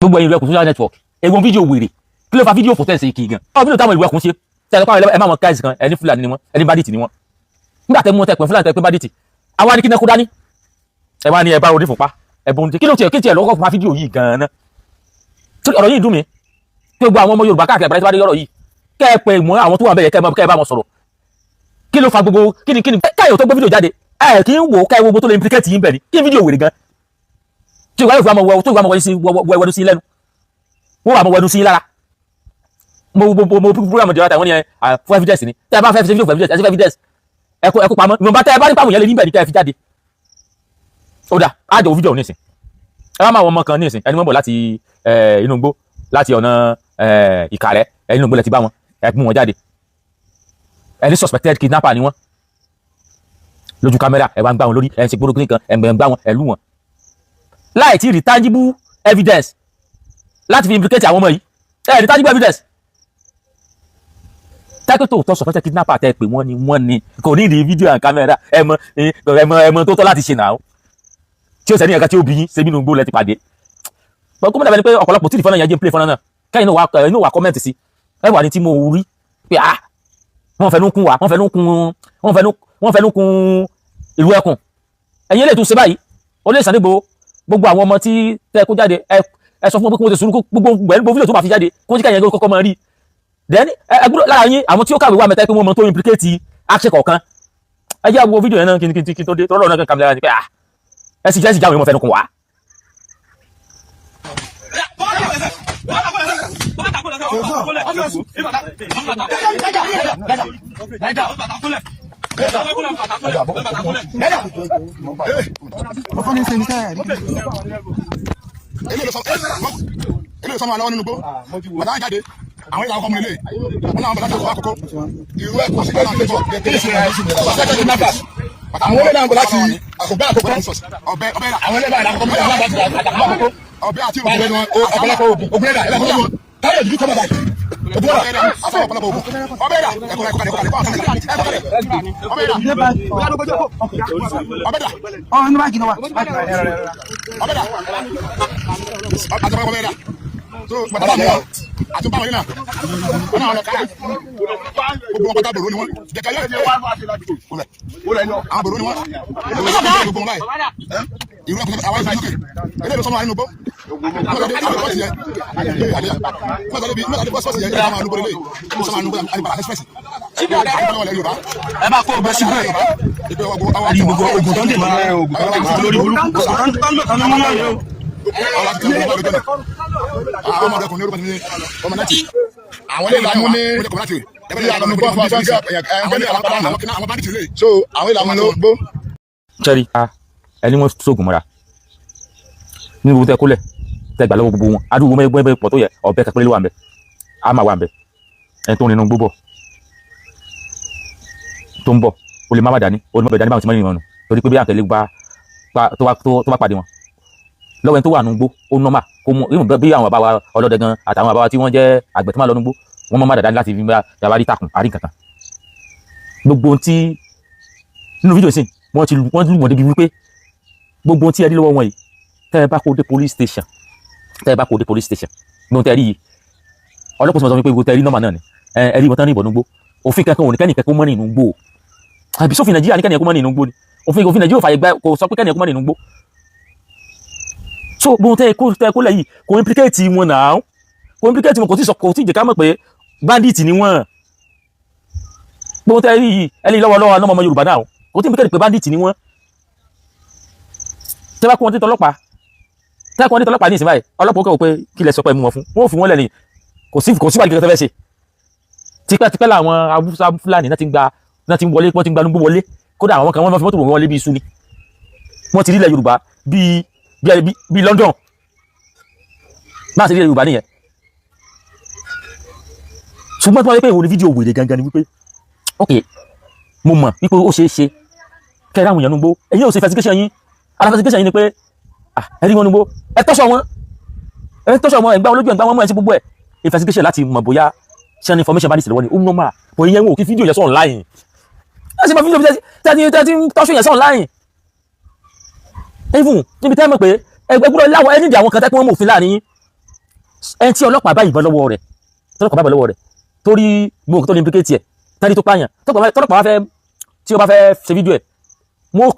Gbogbo ẹ̀yin Ìlú Ẹkùn social network, egun fídíò wèrè, kí ló fa fídíò fò tẹ̀sí kì í gan? Àwọn fídíò táwọn Ìlú Ẹkùn ṣe tẹ̀sí pàwọn ẹ máa wọn káìsì kan, ẹni Fúlàní ni wọn, ẹni bandit ni wọn. Nígbà tẹ mú wọn, tẹ pé Fúlàní, tẹ pé bandit, àwa ni kí ní kó dání. Ẹ wá ní ẹ bá orí fúnpa ẹ̀bùn, kí ló tiẹ̀ kí tiẹ̀ lọ́kọ̀ fa fídíò yìí gan-an? Torí ọ̀rọ̀ yìí dùn mí pé gbogbo àwọn ọmọ Yorùbá káàkiri àgbáyé tó bá dé ọ̀rọ̀ yìí, kẹ́ ẹ pé mọ́ àwọn tó wà bẹ́ẹ̀, kẹ́ ẹ bá wọn sọ̀rọ̀. Kí ló fa gbogbo kí ni káyọ̀ tó gbé fídíò jáde? Ẹ kí ń wò ká ẹ wo gbogbo tó lè implicate yín bẹ̀ ni. Kí ni fídíò wèrè gan tí ìwà yóò fi àmọ́ tó ìwà àmọ́ wẹnu sí lẹ́nu, wọ́n wà mọ́ wẹnu sí lára? Mo program jẹ́ wọ́n ní ẹ fún evidence ni. Tẹ́ ẹ bá fẹ́ fi ṣe fídíò fún evidence, ẹ ṣe fún evidence, ẹ kó pamọ́. Ìwọ̀nba tẹ́ ẹ bá ní pàmò yẹn lè ní bẹ̀ ní kẹ́ ẹ fi jáde. Ó dà, á jọ fídíò nísìn. Ẹ bá máa wọn ọmọ kan nísìn, ẹni wọ́n bọ̀ láti inú igbó, láti ọ̀nà Ìkàrẹ́, inú igbó lẹ ti bá wọn, ẹ mú wọn jáde, ẹni suspected kidnapper ni wọ́n. Lójú kámẹ́rà, ẹ wá ń gbá wọn lórí, ẹ ń ṣe gbóró kan, ẹ ń gbá wọn, ẹ lù wọn láì tí rí tangible evidence láti fi implicate àwọn ọmọ yìí. Ẹ rí tangible evidence tẹ́kọ̀ tó suspected kidnapper tẹ́ pé wọ́n ni wọ́n ni kò ní ìdí fídíò and kámẹ́rà. Ẹ mọ tó tọ́ láti ṣe náà tí ó sẹ́ni ẹ̀ka tí ó bí yín ṣe bínú gbó lẹ ti pàdé. Bọ́n kó mọ̀ dàbẹ̀ ni pé ọ̀pọ̀lọpọ̀ tí ìfọ́nà yẹn jẹ́ ń play fọ́nà náà, kẹ́yìn náà inú wa comment sí ẹ wà ní tí mo rí pé ah, wọ́n fẹnu kún wa, wọ́n fẹnu kún Ìlú Ẹkùn. Ẹ̀yin lè tún ṣe báyìí, ó lè sàdégbò gbogbo àwọn ọmọ tí tẹ́ kó jáde. Ẹ sọ fún wọn pé kí wọ́n ti sùúrù, gbogbo gbogbo fídíò tó bá fi jáde, kó jí kẹ́yìn kọ́kọ́ máa rí. Then ẹ gbọ́dọ̀ lára yín àwọn tí ó kàwé wà mẹ́ta pé wọ́n mọ tó implicate action kọ̀ọ̀kan. Ẹ jẹ́ àwọn fídíò yẹn náà kí n tó dé tọ́lọ́ náà kàmí lára ni pé ah, ẹ sì jẹ́ sì jáwé wọn fẹnu kún wa. Eléyìí sọmọ aláwọ nínú gbó bàtà jáde, àwọn ìlànà ọkọ ilé wọn làwọn bàtà tó àkókò irú ẹ kò sí gbọ́dọ̀ àgbẹjọ àwọn olè náà ń bọ̀ láti àkókò àkókò ọbẹ ọbẹ àwọn ilé báyìí àkókò àkókò ọbẹ àti ògùn ẹni wọn ọ̀pọ̀lọpọ̀ ògùn ògùn ẹ̀dá ẹ̀dá wọn táyà ìdíjú kọ́mọ báyìí ògùn ẹ̀dá àti ọ̀pọ̀lọpọ̀ ògùn ọbẹ ẹ̀dá ẹ̀kọ́ ẹ̀kọ́ ẹ̀kọ́ ẹ̀kọ́ ọbẹ ẹ̀dá ọbẹ ẹ̀dá ọbẹ ẹ̀dá àti ọbẹ ẹ̀dá so bàtà mi àti báwọn yìí náà wọn náà lọ ká gbogbo wọn pátá bòrò ni wọn jẹkẹ yẹ àwọn bòrò ni wọn gbogbo wọn báyìí. Irú ẹkùn àwọn ìfẹ́ lókè eléyìí sọmọ àyínú bó Ẹ bá kó ọgbẹ síbẹ̀ àti gbogbo oògùn tó ń dè máa lórí burúkú tó ń lò tán ní mọ́ náà yóò. Àwọn ilé ìlànà ní ìlànà gbọ́ fún àwọn bandit lè so àwọn ìlànà ló gbó. Sẹ́rí ẹni wọ́n sóògùn mọ́ra nínú gbogbo tẹ kólẹ̀ tẹ gbà lọ́wọ́ gbogbo wọn, adúgbò mẹ́gbẹ́ pọ̀ tó yẹ, ọ̀bẹ kẹpẹ́lẹ́ ló wà ń bẹ, á máa wà ń bẹ. Ẹni tó ń rinú gbóbọ̀ tó ń bọ̀, ó lè má má dání, ó lè má bẹ̀ dání báwọn ti máa ń rìn wọn nù, torí pé bí àtẹ̀lé gba tó bá pàdé wọn lọ́wọ́ ẹni tó wà nù gbó, ó nọ́mà kó mú bí àwọn bàbá wa ọlọ́dẹ gan àtàwọn bàbá wa tí wọ́n jẹ́ àgbẹ̀ tó máa lọ nù gbó, wọ́n mọ́ má dání láti fi bá rí takùn àrí kankan. Gbogbo ohun tí nínú fídíò sí, wọ́n ti wọ́n lù wọ́n débi wípé gbogbo ohun tí ẹ ní lọ́wọ́ wọn yìí, tẹ́ ẹ bá kó dé police station, tẹ́ ẹ bá kó dé police station, gbogbo tẹ́ ẹ rí yìí, ọlọ́pàá sọ pé gbogbo tẹ́ ẹ rí nọ́mà náà ni ẹ rí wọn tán ní ìbọn núgbó. Òfin kankan ò ní kẹ́nìkan kó mọ́ ní inú gbó o. Àbí sófin Nàìjíríà ní kẹ́nìkan kó mọ́ ní inú gbó ni? Òfin Nàìjíríà ò fàyè gbà, kò sọ pé kẹ́nìkan kó mọ́ ní inú gbó. So gbogbo tẹ́ ẹ kó lẹ̀ yìí kò implicate wọn náà, kò implicate wọn, kò tí sọ, kò tí jẹ́ ká mọ̀ pé bandit ni wọ́n. Gbogbo tẹ́ ẹ rí yìí, ẹ ní lọ́wọ́lọ́wọ́ náà ọmọ Yorùbá náà, kò tí implicate pé bandit ni wọ́n. Tẹ́ bá kó wọn títọ́ ọlọ́pàá, tẹ́ kó wọn títọ́ ọlọ́pàá ní ìsìn báyìí, ọlọ́pàá ó kẹ́ wò pé kí lẹ sọ pé mú wọn fún, wọn ò fi wọn lẹ̀ ní kò sí wàlíì kankan tẹ́ fẹ́ ṣe. Tipẹ́tipẹ́ làwọn Haúsá Fúlàní náà ti ń gba, náà ti ń wọlé, wọ́n ti ń gba nugbó wọlé. Kódà àwọn kan wọ́n fi mọ́tò wọn wọlé bí iṣu ni. Wọ́n ti rí ilẹ̀ Yorùbá bíi London máa ṣe rí ilẹ̀ Yorùbá nìyẹn. Ṣùgbọ́n tí wọ́n rí pé ìwò ní fídíò wèrè gangan ni wípé ok, mo mọ̀ wípé ó ṣeé ṣe kẹ́rẹ́ àwọn èèyàn nugbó. Ẹ̀yin ò ṣe investigation yín. Ara investigation yín ni pé ah, ẹ rí wọn nugbó, ẹ tọ́ṣọ̀ wọn, ẹ tọ́ṣọ̀ wọn, ẹ gbá wọn lójú, ẹ gbá wọn mọ́, ẹ ṣe gbogbo ẹ̀. Investigation láti mọ̀ bóyá ṣé ní information bá ní ìṣẹ̀lẹ̀ wọn ni ó normal bọ̀. Ìyẹn wọn ò kí fídíò yẹn sọ online. Ẹ ṣe máa fídíò tẹ́tí tọ́ṣọ̀ yẹn sọ online, even níbi tẹ́ mọ̀ pé ẹ gbọ́dọ̀ láwọn ẹni ìdí àwọn kan tẹ́ pé wọ́n mọ̀ òfin láàrin yín. Ẹni tí ọlọ́pàá bá yìnbọn lọ́wọ́ rẹ̀, tọ́lọ́pàá bá yìnbọn lọ́wọ́ rẹ̀, torí gbogbo tó ní implicate ẹ̀ tẹ́lẹ̀ tó pààyàn, tọ́lọ́pàá bá fẹ́, tí ó bá fẹ́ ṣe fídíò ẹ̀, wọ́n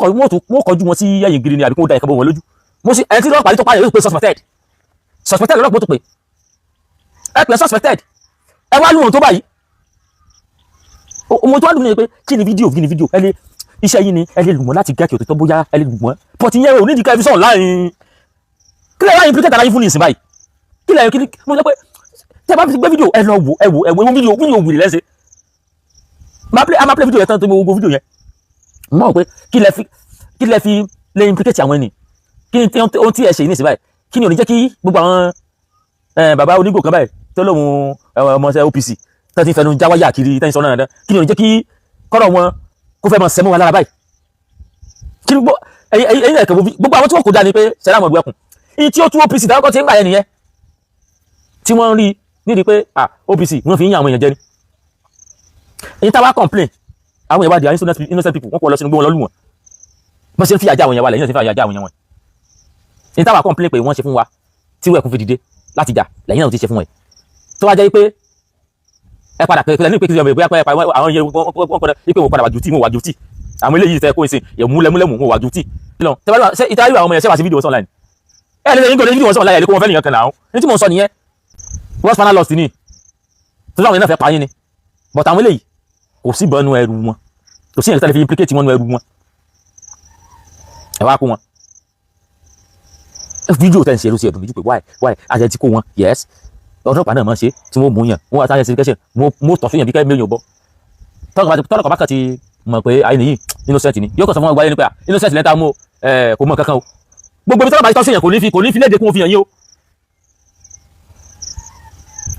kọjú wọn sí ẹ̀yìn gírí ni, àbí kó da ìkàbọ̀ wọn lójú. Mo sì ẹni tí ọlọ́pàá tó pààyàn yóò pé suspected, suspected ọlọ́pàá tó pè ẹ, pè suspected. Ẹ wá lù wọn tó báyìí. Mo tó wá dùn ní pé kí ni fídíò, kí ni fídíò? Ẹ lè iṣẹ́ yín ni, ẹ lè lù wọ́n láti gẹ́kì òtítọ́, bóyá ẹ lè lù wọ́n pọ̀tì yẹn ò ní ìdíkà ẹbí sọ̀rọ̀ láàrin. Kí lè ráyìn implicate ara yín fún ní ìsìn báyìí? Kí lè kí ni? Mo sọ pé tẹ́ bá fi gbé fídíò, ẹ lọ wò, ẹ wò, ẹ wò fídíò, fídíò wìrì lẹ́sẹ̀. Máa play, a máa play fídíò yẹn tán tó gbogbo fídíò yẹn mo mọ̀ pé kí lẹ fi lè implicate àwọn ẹni. Kí ni ohun tí ẹ ṣe ní ìsìn báyìí? Kí ni ò ní jẹ́ kí gbogbo àwọn bàbá onígò kan báyìí tó lóun ọmọọṣẹ́ OPC tó ti fẹnu jáwáyà kiri tẹ́yìn sọ náà dán, kí ni ò ní jẹ́ kí kọ́rọ̀ wọn kó fẹ́ mọ sẹ́mọ́ wa lára báyìí? Kí ni gbọ́ ẹ̀yin ẹ̀yin ẹ̀kẹ́ gbogbo àwọn tí wọ́n kó dá ni pé sẹ́lá àwọn ẹ̀kùn ìyí tí ó tú OPC táwọn kan ti ń gbà yẹn nìyẹn, tí wọ́n ń rí nídìí pé ah, OPC wọ́n fi ń yan àwọn èèyàn jẹ ni. Èyí táwa complain, àwọn èèyàn wá di innocent people, wọ́n kọ́ lọ sínú gbé wọn lọ́lù wọn, bọ́n ṣe ń fìyà jẹ àwọn èèyàn wa lẹ́yìn náà ṣe ń fìyà jẹ àwọn èèyàn wọn. Èyí táwa complain pé wọ́n ṣe fún wa tí wọ́n ẹ̀kún fi dìde láti jà lẹ́yìn náà ti ṣe fún ẹ̀, tó wá jẹ́ pé ẹ padà pé ní pé kí ọmọ ìgbé àwọn yẹn wọ́n padà pé wọ́n padà wà guilty, wọ́n wà guilty. Àwọn eléyìí tẹ kó ṣe múlẹ̀múlẹ̀mù, wọ́n wà guilty. Ṣé ìtàrí àwọn ọmọ yẹn ṣe wá sí fídíò wọn online? Ẹ lè yín kò lè fídíò wọn online, ẹ lè kó wọn fẹ́ nìyẹn kan náà. Ní tí mò ń sọ nìyẹn, wọ́n spanner lost ni tó láwọn yẹn náà fẹ́ pa yín ni, but àwọn eléyìí kò sí ìbọn nu ẹrù wọn, kò sí ìyẹn tẹ́lẹ̀ fi implicate wọn nu ẹrù wọn. Ẹ wá kó wọn fídíò tẹ̀ ń ṣe ló ṣe ẹ̀dùn méjì pé why, why àti ẹ ti kó wọn. Yes, ọlọ́pàá náà máa ń ṣe tí wọ́n mú yàn, wọ́n wá sáyẹn sí kẹ́sẹ̀ mo tọ̀ fún yàn bí kẹ́ mílíọ̀nù bọ́. Tọ́lọ́pàá bá kàn ti mọ̀ pé ayé nìyí innocent ni, yóò kàn sọ fún wọn gbáyé ni pé innocent lẹ́ta mú kò mọ̀ kankan o. Gbogbo ibi tọ́lọ́pàá ti tọ́ sí yàn, kò ní fi léde kún fi hàn yín o.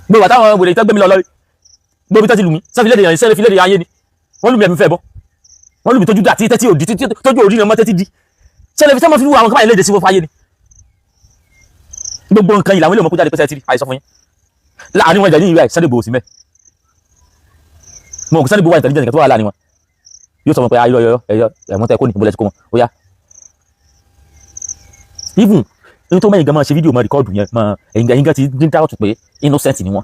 Gbogbo àtàwọn wèrè tẹ́ gbé mi lọ lọ́rí, gbogbo ibi tẹ́ ti lù mí sẹ́fi léde yàn, sẹ́fi léde ayé ni. Wọ́n lù mí, ẹ̀mí fẹ́ bọ́, wọ́n lù mí tójú dà tí tẹ́tí òdì tójú òdì ni ọmọ tẹ́tí di sẹ́lẹ̀ fi sẹ́mọ́ fi wú àwọn kábàáyé léde sí wọ́n fáyé ni. Gbogbo nǹkan yìí làwọn ilé ọmọ kó jáde pẹ́sẹ́ tiri àìsàn fún yín láàrin wọn. Ìjà ní ìwé Sunday Igboho sí mẹ́ mo kò Sunday Igboho wà intelligent tó wà láàrin wọn, yóò sọ wọn pé ayọ̀ ayọ̀ ẹ̀yọ ẹ̀wọ̀n tẹ́ kó ní ìbúlẹ̀ tí kò wọn ó yá. Even ní tó mẹ́yìn gan máa ṣe fídíò, máa record yẹn, máa ẹ̀yìn gan ti dín dáwọ́tù pé innocent ni wọ́n.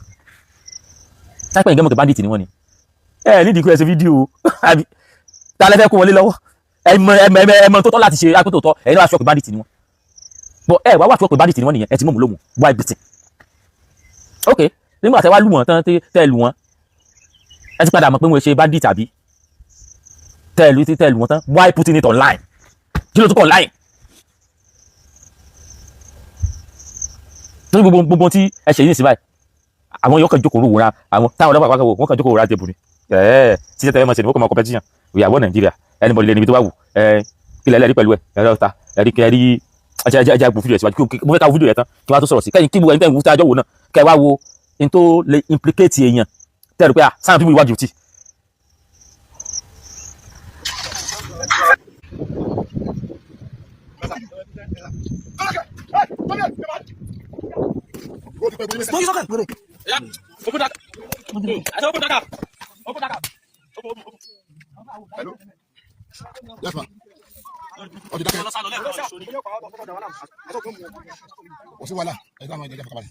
Táìpẹ́ ìgbẹ́ mọ̀ pé bandit ni wọ́n ni ẹ nídìí kó ẹ ṣe fídíò àbí tá a lè fẹ́ kó wọlé lọ́wọ́. Ẹmọ ẹmọ ẹmọ ẹmọ tó tọ́ láti ṣe akótó tọ́ ẹ̀yin náà wá sọ pé bandit ni wọ́n bọ̀. Ẹ wá wà fún pé bandit ni wọ́n nìyẹn, ẹ ti mọ̀ mú lóhùn why beating? Ok, nígbà tẹ wá lù wọ́n tán, tẹ lù wọ́n, ẹ ti padà mọ̀ pé wọ́n ṣe bandit, àbí tẹ lù wọ́n tán, why putting it online? Kí ló tún kọ̀ online? Torí gbogbo tí ẹ ṣe yìí ní sí báyìí, àwọn yóò kàn jókòó wòran, àwọn táwọn ọlọ́pàá pàápàá wọ́n kàn jókòó wòran tébù ni ẹ̀ẹ́ tí tẹ́tẹ́ mọ̀ sí ni wọ́n kàn máa competition ìyàwó Nàìjíríà. Anybody lè níbi tó bá wù ẹ kílẹ̀ ẹlẹ́rìí pẹ̀lú ẹ ẹ̀rọ ta ẹ̀rí kẹrí ẹjẹ ẹjẹ ẹjẹ gbò fídíò ẹ̀ síwájú. Mo fẹ́ ká wo fídíò yẹn tán kí wọ́n á tó sọ̀rọ̀ sí kẹ́yìn, kí gbogbo ẹni tẹ́ ń wú tájọ́ wò náà kẹ́ wá wo n tó lè implicate èèyàn tẹ́ rò pé ah, sáà people wá guilty. Hello? Yes, ma. Ọjọ́ dákẹ́. Kò sí wàhálà. Ẹ ká máa jẹ fọkàbalẹ̀.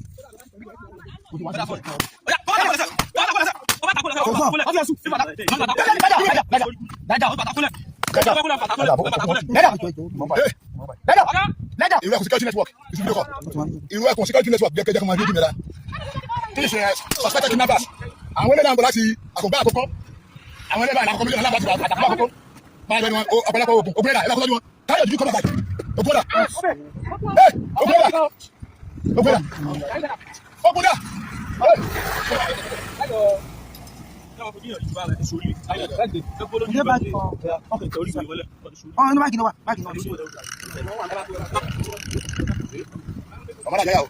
Irú ẹkùn security network ìsìn fídíò kọ. Irú ẹkùn security network jẹ́ kẹjẹ́ kí wọ́n fi ojú mi rà. Kí ni ṣe suspected kidnappers? Àwọn ẹlẹ́dàá ń bọ̀ láti àkùngbá àkọ́kọ́. Àwọn ẹlẹ́dàá àkọ́kọ́ mílíọ̀nù alábàtì àkùngbá àkọ́kọ́. Máa lẹ́nu wọn, ọ̀pọ̀lọpọ̀ oògùn, oògùn ẹ̀dá, ẹ̀dá kọ́lọ́jú wọn. Káyọ̀ dúdú kọ́ bàbá. Oògùn ẹ̀dá. Oògùn ẹ̀dá. Oògùn ẹ̀dá. Oògùn ẹ̀dá. Ọmọ náà yà o.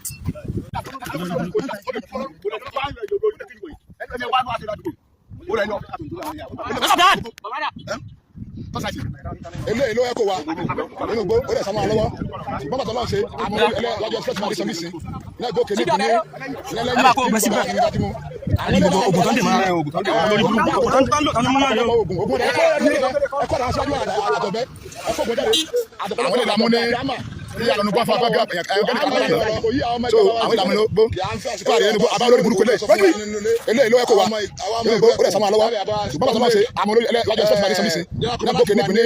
Eléyìí ló yẹ kó wa nínú gbó ó dẹ̀ sá máa lọ́wọ́, ṣùgbọ́n bàtà lọ́n ṣe àmọ́ ẹlẹ́jọ́ express máa di sọ́mísì náà gòkè ní ìpínlẹ̀ lẹ́lẹ́yìn tí mo Gbogbo ogun tó ń dè máa ogun tó ń dè máa lórí burúkú ogun tó ń lò tán ní múná yọ. ogun ogun ẹ̀kọ́ ẹ̀kọ́ àwọn aṣáájú àtọ̀bẹ́ ẹ̀kọ́ ogun jáde àwọn ilé ìlàmú ní So àwọn ìlànà ló gbó kó àdéhùn gbó àbá olórí burúkú eléyìí eléyìí ló ẹ̀kọ́ wa nínú gbó ó dẹ̀ sọmọ lọ́wọ́, ṣùgbọ́n bàtà máa ṣe àwọn olórí ẹlẹ́jọ́ sọ́ọ̀tì máa ní sọ́mísì ní gbókè ní ìpínlẹ̀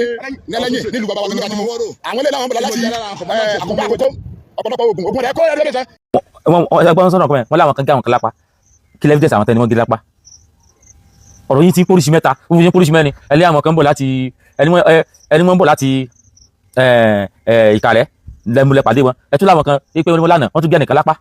ní ẹlẹ́yìn nílùú bàbá wa tó ní kájú àwọn eléyìí làwọn bọ̀lá láti Àkùngbá Àkókó, ọ̀pọ̀lọpọ̀ oògùn, oògùn rẹ̀ kó ẹ̀rọ lẹ́sẹ̀. Wọ́n sọ̀rọ̀ kọ́mẹ̀ wọ́n láwọn kan gé àwọn kan lápá. Kí lẹ́fídẹ́sì àwọn tẹ́ni wọ́n gé lápá? Ọ̀rọ̀ yìí ti ń póríṣi mẹ́ta, ó fi ń póríṣi mẹ́rin. Ẹni àwọn kan ń bọ̀ láti ẹni wọ́n ń bọ̀ láti Ìkàrẹ́ lẹ́múlẹ̀ pàdé wọn. Ẹ tún láwọn kan wípé wọ́n lánàá wọ́n tún gé ẹnìkan lápá.